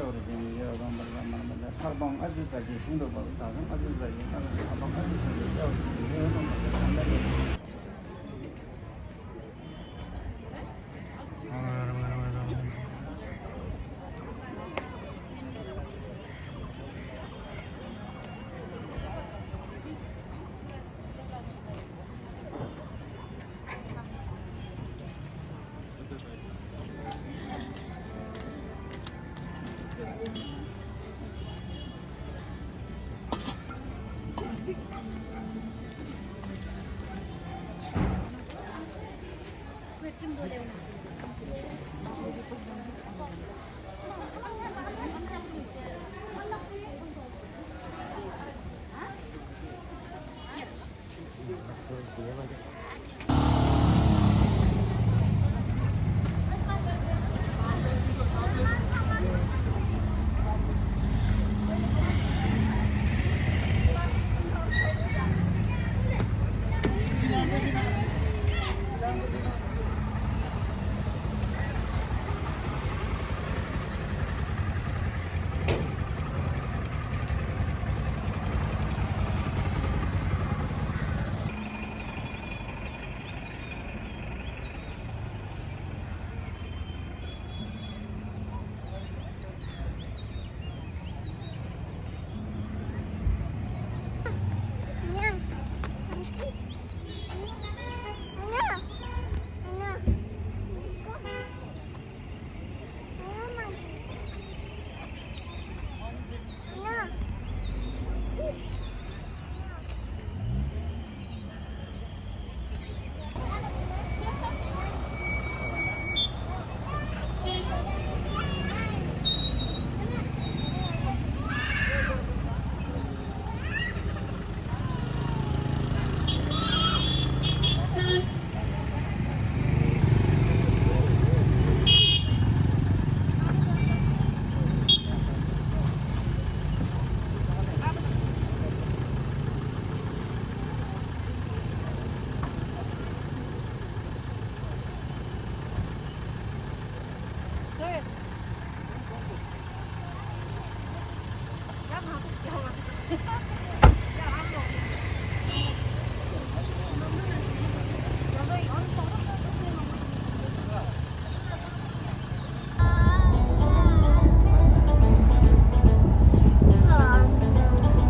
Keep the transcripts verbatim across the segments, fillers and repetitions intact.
དབྱེ་བར་བྱས་ནས་ཡོད་རུང་བར་མ་མ་མ་ལ་ལྷག་མཐོང་ལྔ་བཅུ་རྩ་གཅིག་གཞུང་དུ་བབ། ད་དུང་ལྔ་བཅུ་རྩ་གཅིག་ལྔ་དང་ལྷག་མཐོང་ལྔ་བཅུ་རྩ་གཅིག་དབྱེ་བར་བྱས་ནས་ཡོད་རུང་བར་མ་ལ་ལྷག་མཐོང་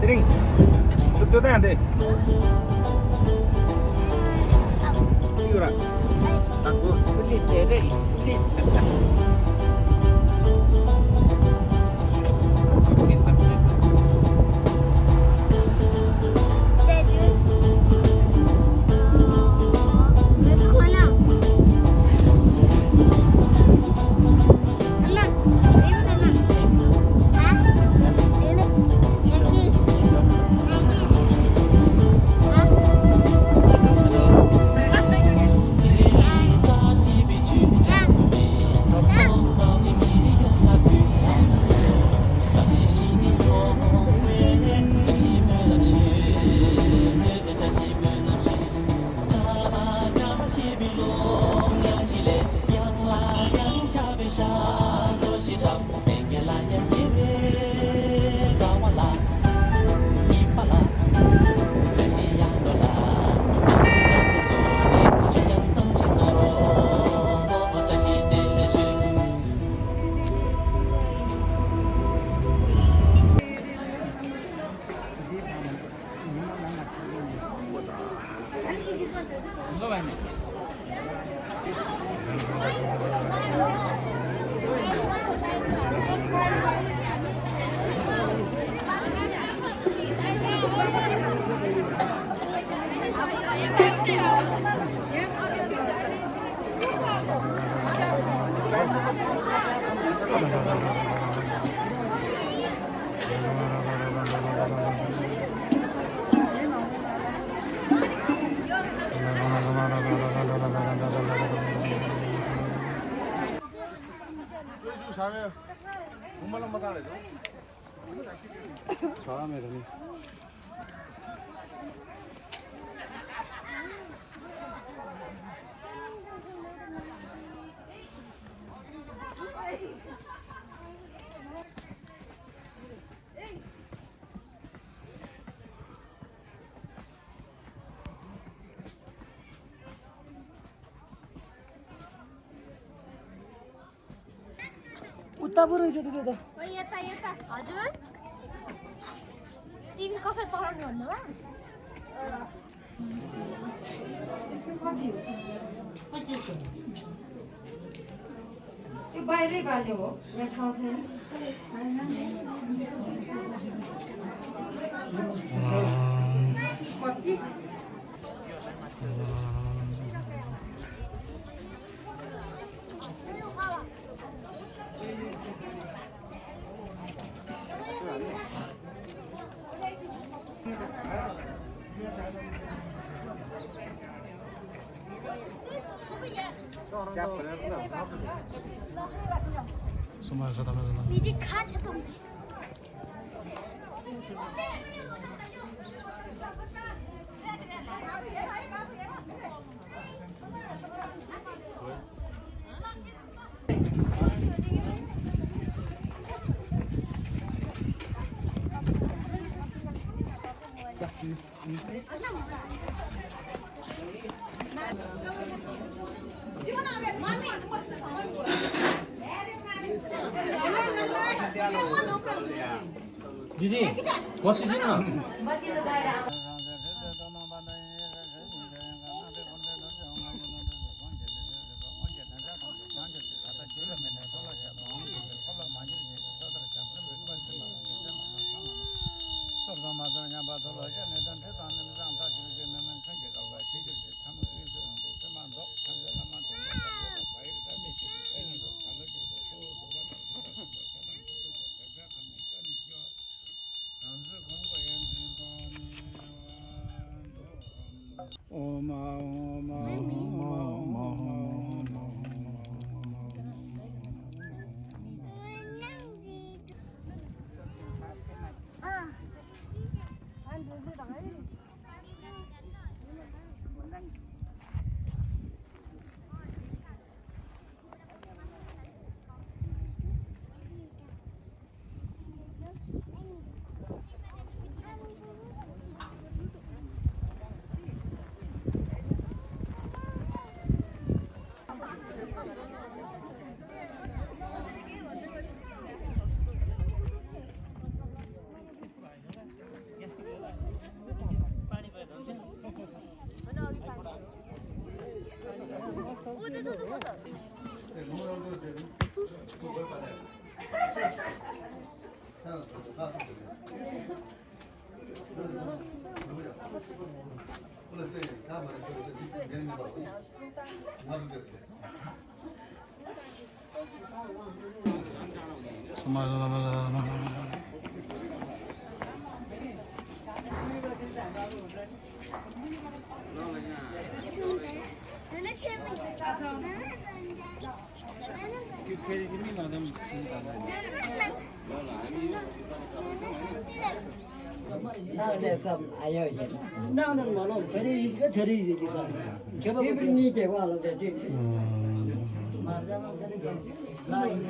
ཚེ་རིང་། ལུག་ཏུ་བསྟན་ཏེ། ཅི་ཡོད་ར། ད་གོ། ཀུ་ལི་དེ་རེད། ཀུ་ལི། उता बरु इधर, इधर, इधर। ओ, यता, यता। हजुर? टिभी कसरी चलाउनु भन्नुभयो? यसको कति हो? त्यो बाहिरै बाल्ने हो, यहाँ ठाउँ छैन। पच्चिस। Didi, what's it, you know? ནང་ནས་བསམ་ཨ་ཡོད་ཡིན། ནང་ནས་མ་ལོག་དེ་རིང་ཡིན་ག་དེ་རིང་ཡིན་ག་དེ་བར་གཉིས་ཀྱི་བར་ལ་དེ་དུས། མར་ལ་དེ་རིང་ག་ལ་ཡིན།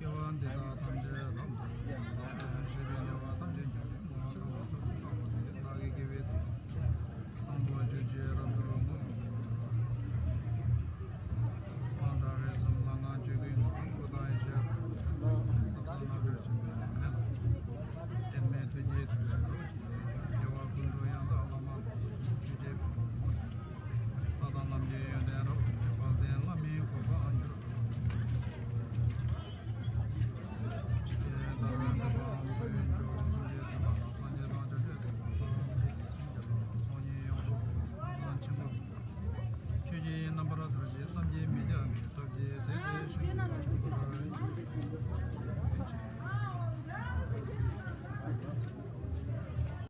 སྐྱེ་བ་འདི་དག་ཐམས་ཅད་རབ་ཏུ་ཞི་བའི་དགེ་བ་ཐམས་ཅད་ཀྱང་། བདག་གི་དགེ་བའི་ཚོགས་བསམ་པ་ཆོས་ཀྱི་རབ་ཏུ་བསྔོ། དབང་དྲག་རིགས་གསུམ་ལ་ང་མཆོད་ཀྱི་ཡོད། སྐུ་དང་ཡེ་ཤེས་རབ་ཏུ་ཟབ་གསང་རྣལ་འབྱོར་ཆེན་པོའི་ལམ་རིམ་ལ། དབྱེར་མེད་ཐུགས་རྗེའི་མཐུ་ལས་རབ་ཏུ་ཞི་བའི་ཕྱིར། སྐྱེ་བ་ཀུན་ཏུ་ཡང་དག་བླ་མ་དང་། ཆོས་ཀྱི་ཕ་རོལ་ཏུ་ཕྱིན་པ། ས་དང་ལམ་གྱི་ཡོན་ཏན་རབ་ཏུ་རྫོགས་པ། དཔལ་ལྡན་བླ་མའི་གོ་འཕང་མྱུར་ཐོབ་པར་ཤོག། ཞེས་བདག་གི་འདོད་པའམ་ཁོ་བོས་མཆོག་གསུམ་གྱི་བསྟན་པ་དང་། སངས་རྒྱས་དང་བྱང་ཆུབ་སེམས་དཔའ་ཐམས་ཅད་ཀྱི་བྱིན་གྱིས་བརླབ་པའི་ཚོགས་གཉིས་ཡོངས་སུ་རྫོགས་པའི་ཕ་རོལ་ཏུ་ཕྱིན་པ། ཆོས་ཀྱི་རྣམ་པར་ཐར་ཞིང་བསམ་གྱིས་མི་ཁྱབ་པའི་སྟོབས་ཀྱིས་དེ་དེ་བཞིན་